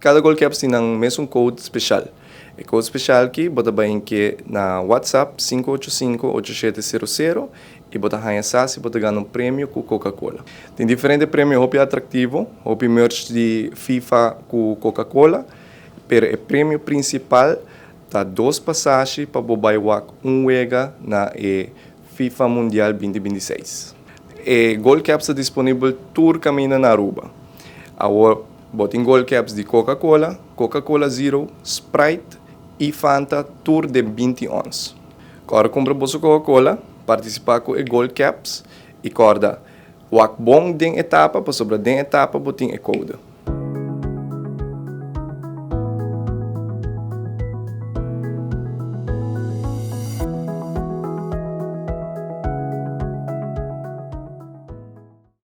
Cada Gold Caps tin nan mesun code special. E code special aki bo ta bay hink'e na WhatsApp 585 8700 y bo ta haya sa si bo ta gana un premio cu Coca-Cola. Tin diferente premio hopi atractivo, hopi merch di FIFA cu Coca-Cola, pero e premio principal ta dos pasashi pa bo bay wak un wega na e FIFA Mundial 2026. E Gold Caps ta disponibel tur caminda na Aruba. Awor, bo tin Gold Caps di Coca-Cola, Coca-Cola Zero, Sprite y Fanta, tur di 20 ons. Ora cumpra bo Coca-Cola, participa cu e Gold Caps y corda, wak bon den e tapa, pasobra den e tapa bo tin e code.